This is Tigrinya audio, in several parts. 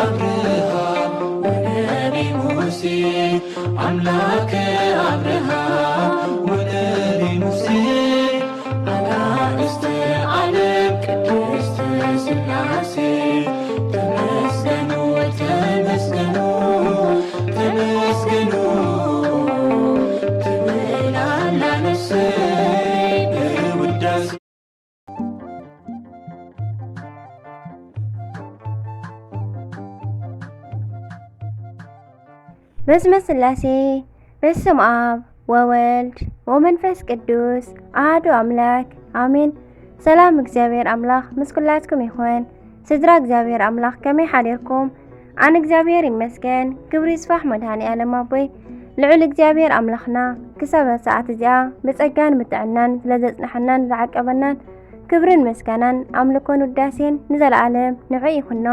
አብርሃም ወነቢ ሙሴ፣ አምላከ አብርሃም ወነቢ ሙሴ፣ አጋእዝተ ዓለም ቅድስት ሥላሴ፣ ተመስገኑ፣ ተመስገኑ፣ ተመስገኑ ትብል ኣላ ነፍሰይ ብውዳሴ። በስመ ሥላሴ፣ በስም አብ ወወልድ ወመንፈስ ቅዱስ አሐዱ አምላክ አሜን። ሰላም እግዚኣብሔር ኣምላኽ ምስ ኩላትኩም ይኹን። ስድራ እግዚኣብሔር ኣምላኽ ከመይ ሓዲርኩም? ኣነ እግዚኣብሔር ይመስገን፣ ክብሪ ይስፋሕ መድኃኔ ዓለም ኣቦይ። ልዑል እግዚኣብሔር ኣምላኽና ክሳብ ሰዓት እዚኣ ብጸጋን ብጥዕናን ስለ ዘጽንሐናን ዝዓቀበናን ክብርን ምስጋናን ኣምልኮን ውዳሴን ንዘለዓለም ንዑ ይኹኖ።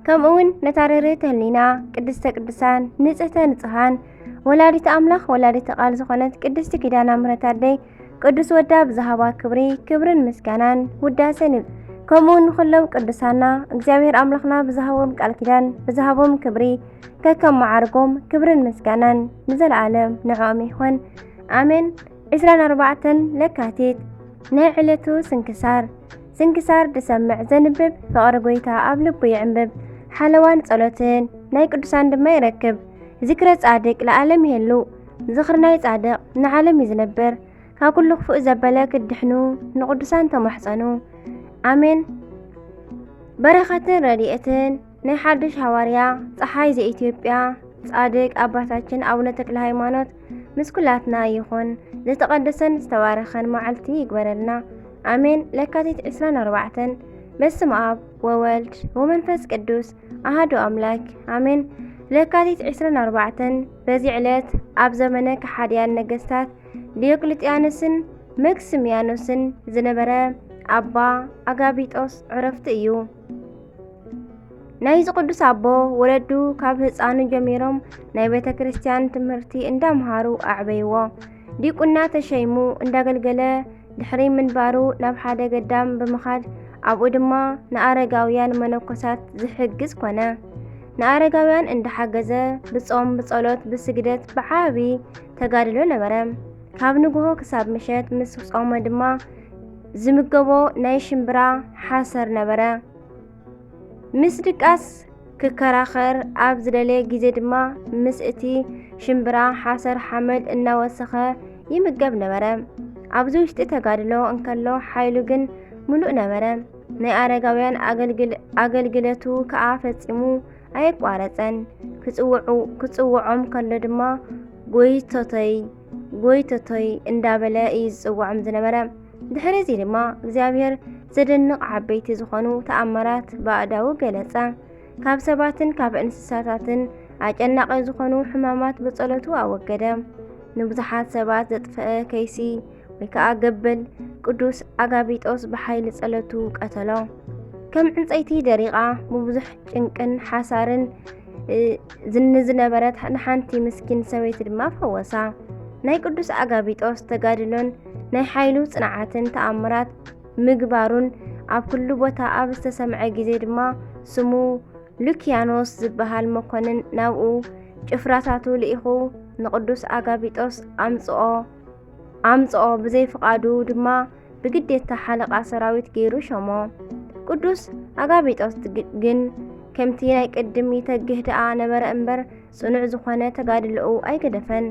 ከምኡ እውን ነታ ርርህቲ ህሊና ቅድስተ ቅዱሳን ንጽህተ ንጹሃን ወላዲተ ኣምላኽ ወላዲተ ቃል ዝኾነት ቅድስቲ ኪዳነ ምሕረት ኣደይ ቅዱስ ወዳ ብዝሃባ ክብሪ፣ ክብርን ምስጋናን ውዳሴን ይብ-፣ ከምኡ ንኹሎም ቅዱሳና እግዚኣብሔር ኣምላኽና ብዝሃቦም ቃል ኪዳን፣ ብዝሃቦም ክብሪ፣ ከከም መዓርጎም ክብርን ምስጋናን ንዘለዓለም ንዕኦም ይኹን። ኣሜን። ዕስራን ኣርባዕተን ለካቲት፣ ናይ ዕለቱ ስንክሳር። ስንክሳር ዝሰምዕ ዘንብብ፣ ፍቕሪ ጐይታ ኣብ ልቡ ይዕንብብ። ሓለዋን ጸሎትን ናይ ቅዱሳን ድማ ይረክብ። ዝክረ ጻድቅ ለዓለም ይሄሉ። ዝኽሪ ናይ ጻድቕ ንዓለም እዩ ዝነብር። ካብ ኩሉ ክፉእ ዘበለ ክትድሕኑ ንቅዱሳን ተማሕጸኑ። ኣሜን። በረኸትን ረድኤትን ናይ ሓድሽ ሃዋርያ፣ ጸሓይ ዘኢትዮጵያ፣ ጻድቅ ኣባታችን ኣቡነ ተክለ ሃይማኖት ምስ ኩላትና ይኹን። ዝተቐደሰን ዝተባረኸን መዓልቲ ይግበረልና። ኣሜን። ለካቲት ዕስራን ኣርባዕተን። በስመ ኣብ ወወልድ ወመንፈስ ቅዱስ ኣሃዱ ኣምላክ ኣሜን። ለካቲት ዕስራን ኣርባዕተን በዚ ዕለት ኣብ ዘመነ ከሓድያን ነገስታት ዲዮቅልጥያኖስን መክስሚያኖስን ዝነበረ ኣባ ኣጋቢጦስ ዕረፍቱ እዩ። ናይዚ ቅዱስ ኣቦ ወለዱ ካብ ህፃኑ ጀሚሮም ናይ ቤተ ክርስቲያን ትምህርቲ እንዳምሃሩ ኣዕበይዎ። ዲቁና ተሸይሙ እንዳገልገለ ድሕሪ ምንባሩ ናብ ሓደ ገዳም ብምኻድ ኣብኡ ድማ ንኣረጋውያን መነኮሳት ዝሕግዝ ኮነ። ንኣረጋውያን እንዳሓገዘ ብጾም፣ ብጸሎት፣ ብስግደት ብዓቢ ተጋድሎ ነበረ። ካብ ንግሆ ክሳብ ምሸት ምስ ጾመ ድማ ዝምገቦ ናይ ሽምብራ ሓሰር ነበረ። ምስ ድቃስ ክከራኸር ኣብ ዝደለየ ግዜ ድማ ምስ እቲ ሽምብራ ሓሰር ሓመድ እናወሰኸ ይምገብ ነበረ። ኣብዚ ውሽጢ ተጋድሎ እንከሎ ሓይሉ ግን ምሉእ ነበረ። ናይ ኣረጋውያን ኣገልግል-፣ ኣገልግለቱ ከኣ ፈጺሙ ኣየቋረጸን። ክጽውዑ-፣ ክጽውዖም ከሎ ድማ "ጎይቶተይ፣ ጎይቶተይ" እንዳበለ እዩ ዝጽውዖም ዝነበረ። ድሕሪ እዚ ድማ እግዚኣብሔር ዘደንቕ ዓበይቲ ዝኾኑ ተኣምራት ብኣእዳዉ ገለጸ። ካብ ሰባትን ካብ እንስሳታትን ኣጨናቒ ዝኾኑ ሕማማት ብጸሎቱ ኣወገደ። ንብዙሓት ሰባት ዘጥፍአ ከይሲ ወይ ከኣ ገበል ቅዱስ ኣጋቢጦስ ብሓይሊ ጸሎቱ ቀተሎ። ከም ዕንጸይቲ ደሪቓ ብብዙሕ ጭንቅን ሓሳርን፣ እ፣ ዝኒ ዝነበረት ንሓንቲ ምስኪን ሰበይቲ ድማ ፈወሳ። ናይ ቅዱስ ኣጋቢጦስ ተጋድሎን ናይ ሓይሉ ጽንዓትን ተኣምራት ምግባሩን ኣብ ኩሉ ቦታ ኣብ ዝተሰምዐ ግዜ ድማ ስሙ ሉኪያኖስ ዝበሃል መኮንን ናብኡ ጭፍራታቱ ልኢኹ ንቅዱስ ኣጋቢጦስ ኣምጽኦ፣ ኣምጽኦ ብዘይፍቓዱ ድማ ብግዴታ ሓለቓ ሰራዊት ገይሩ ሾሞ። ቅዱስ ኣጋቢጦስ ግ-፣ ግን ከምቲ ናይ ቅድም ይተግህ ደኣ ነበረ እምበር ጽኑዕ ዝኾነ ተጋድሎኡ ኣይገደፈን።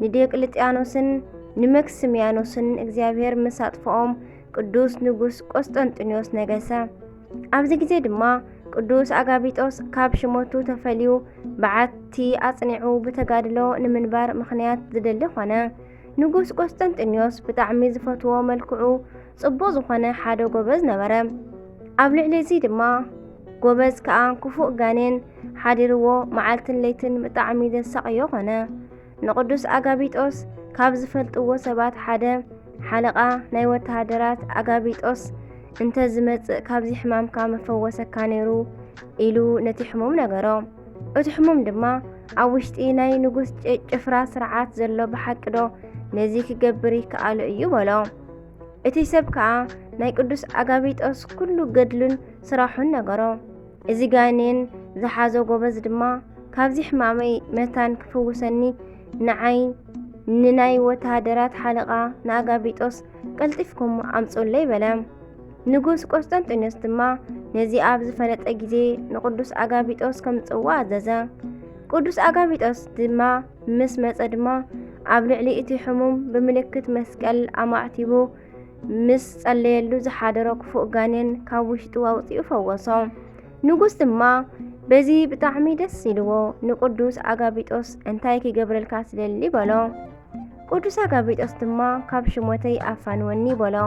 ንዲዮቅልጥያኖስን ንመክስሚያኖስን እግዚኣብሔር ምስ ኣጥፍኦም ቅዱስ ንጉስ ቆስጠንጢኖስ ነገሰ። ኣብዚ ግዜ ድማ ቅዱስ ኣጋቢጦስ ካብ ሽመቱ ተፈልዩ በዓቲ ኣጽኒዑ ብተጋድሎ ንምንባር ምኽንያት ዝደሊ ኾነ። ንጉስ ቆስጠንጢኖስ ብጣዕሚ ዝፈትዎ መልክዑ ጽቡቕ ዝኾነ ሓደ ጎበዝ ነበረ። ኣብ ልዕሊ እዚ ድማ ጎበዝ ከኣ ክፉእ ጋኔን ሓዲርዎ መዓልትን ለይትን ብጣዕሚ ዘሳቕዮ ኾነ። ንቅዱስ ኣጋቢጦስ ካብ ዝፈልጥዎ ሰባት ሓደ ሓለቓ ናይ ወተሃደራት ኣጋቢጦስ እንተ ዝመጽእ ካብዚ ሕማምካ መፈወሰካ ነይሩ ኢሉ ነቲ ሕሙም ነገሮ። እቲ ሕሙም ድማ ኣብ ውሽጢ ናይ ንጉስ ጭ-፣ ጭፍራ ስርዓት ዘሎ ብሓቂ ዶ ነዚ ክገብር ይከኣሎ እዩ በሎ። እቲ ሰብ ከኣ ናይ ቅዱስ ኣጋቢጦስ ኩሉ ገድሉን ስራሑን ነገሮ። እዚ ጋኔን ዝሓዞ ጎበዝ ድማ፣ ካብዚ ሕማመይ መታን ክፍውሰኒ ንዓይ ንናይ ወተሃደራት ሓለቓ ንኣጋቢጦስ ቀልጢፍኩም ኣምጹለይ በለ። ንጉስ ቆስጠንጢኖስ ድማ ነዚ ኣብ ዝፈለጠ ግዜ ንቅዱስ ኣጋቢጦስ ከምጽዎ ኣዘዘ። ቅዱስ ኣጋቢጦስ ድማ ምስ መጸ ድማ ኣብ ልዕሊ እቲ ሕሙም ብምልክት መስቀል ኣማዕቲቡ ምስ ጸለየሉ ዝሓደሮ ክፉእ ጋኔን ካብ ውሽጡ ኣውጺኡ ፈወሶ። ንጉስ ድማ በዚ ብጣዕሚ ደስ ኢልዎ ንቅዱስ ኣጋቢጦስ እንታይ ክገብረልካ ትደሊ በሎ። ቅዱስ ኣጋቢጦስ ድማ ካብ ሽሞተይ ኣፋንወኒ በሎ።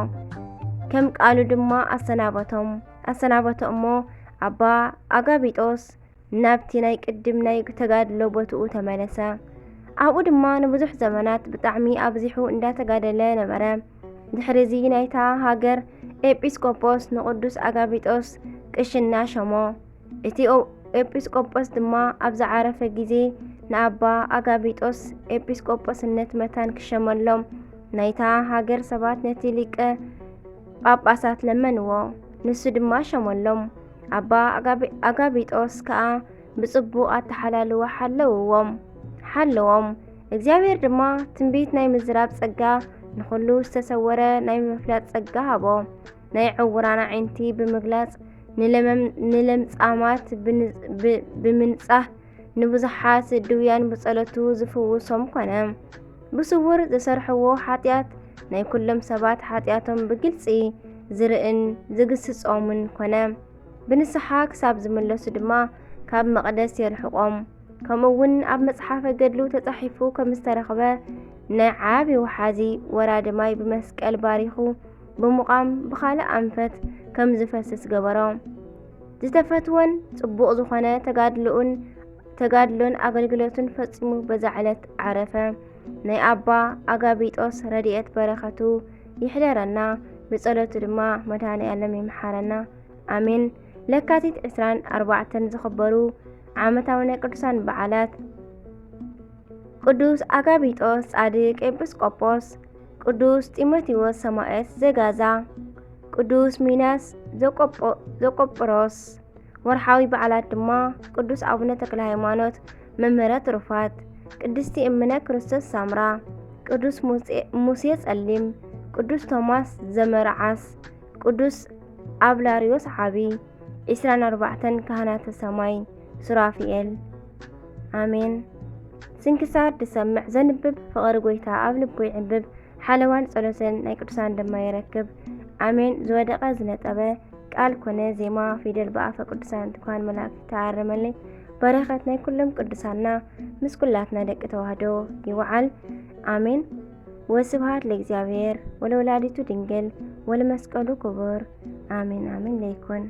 ከም ቃሉ ድማ ኣሰናበቶም ኣሰናበቶ እሞ ኣባ ኣጋቢጦስ ናብቲ ናይ ቅድም ናይ ተጋድሎ ቦትኡ ተመለሰ። ኣብኡ ድማ ንብዙሕ ዘመናት ብጣዕሚ ኣብዚሑ እንዳተጋደለ ነበረ። ድሕሪ እዚ ናይታ ሃገር ኤጲስቆጶስ ንቅዱስ ኣጋቢጦስ ቅሽና ሸሞ። እቲ ኤጲስቆጶስ ድማ ኣብ ዝዓረፈ ግዜ ንኣባ ኣጋቢጦስ ኤጲስቆጶስነት መታን ክሸመሎም ናይታ ሃገር ሰባት ነቲ ሊቀ ጳጳሳት ለመንዎ። ንሱ ድማ ሸመሎም። ኣባ ኣጋቢጦስ ከኣ ብጽቡቕ ኣተሓላልዋ ሓለውዎም ሓለዎም። እግዚኣብሔር ድማ ትንቢት ናይ ምዝራብ ጸጋ፣ ንኹሉ ዝተሰወረ ናይ ምፍላጥ ጸጋ ሃቦ። ናይ ዕውራን ኣዒንቲ ብምግላጽ፣ ንለምጻማት ብምንጻህ፣ ንብዙሓት ድውያን ብጸሎቱ ዝፍውሶም ኮነ። ብስውር ዝሰርሕዎ ሓጢኣት ናይ ኩሎም ሰባት ሓጢኣቶም ብግልጺ ዝርእን ዝግስጾምን ኮነ። ብንስሓ ክሳብ ዝምለሱ ድማ ካብ መቕደስ የርሕቖም። ከምኡ እውን ኣብ መጽሓፈ ገድሉ ተጻሒፉ ከም ዝተረኽበ፣ ናይ ዓቢ ወሓዚ ወራዲ ማይ ብመስቀል ባሪኹ ብምቋም ብኻልእ ኣንፈት ከም ዝፈስስ ገበሮ። ዝተፈትወን ጽቡቕ ዝኾነ ተጋድልኡን ተጋድሎን ኣገልግሎቱን ፈጺሙ በዛ ዕለት ዓረፈ። ናይ ኣባ ኣጋቢጦስ ረድኤት በረኸቱ ይሕደረና፣ ብጸሎቱ ድማ መድኃኔ ዓለም ይምሓረና። ኣሜን። ለካቲት ዕስራን ኣርባዕተን ዝኽበሩ ዓመታዊ ናይ ቅዱሳን በዓላት፣ ቅዱስ ኣጋቢጦስ ጻድቅ ኤጲስቆጶስ፣ ቅዱስ ጢሞቴዎስ ሰማዕት ዘጋዛ፣ ቅዱስ ሚናስ ዘቆጶ-፣ ዘቆጵሮስ። ወርሓዊ በዓላት ድማ ቅዱስ ኣቡነ ተክለ ሃይማኖት መምህረ ትሩፋት፣ ቅድስቲ እምነ ክርስቶስ ሳምራ፣ ቅዱስ ሙሴ፣ ሙሴ ጸሊም፣ ቅዱስ ቶማስ ዘመርዓስ፣ ቅዱስ ኣብላርዮስ ዓቢ፣ ዕስራን ኣርባዕተን ካህናተ ሰማይ ሱራፊኤል። ኣሜን። ስንክሳር ድሰምዕ ዘንብብ ፍቕሪ ጐይታ ኣብ ልቡ ይዕንብብ፣ ሓለዋን ጸሎትን ናይ ቅዱሳን ድማ ይረክብ። ኣሜን። ዝወደቐ ዝነጠበ ቃል ኮነ ዜማ ፊደል ብኣፈ ቅዱሳን ትኳን መላእክት ተኣረመለይ። በረኸት ናይ ኩሎም ቅዱሳንና ምስ ኩላትና ደቂ ተዋህዶ ይውዓል። ኣሜን። ወስብሐት ለእግዚኣብሔር ወለወላዲቱ ድንግል ወለመስቀሉ ክቡር። ኣሜን ኣሜን ለይኩን።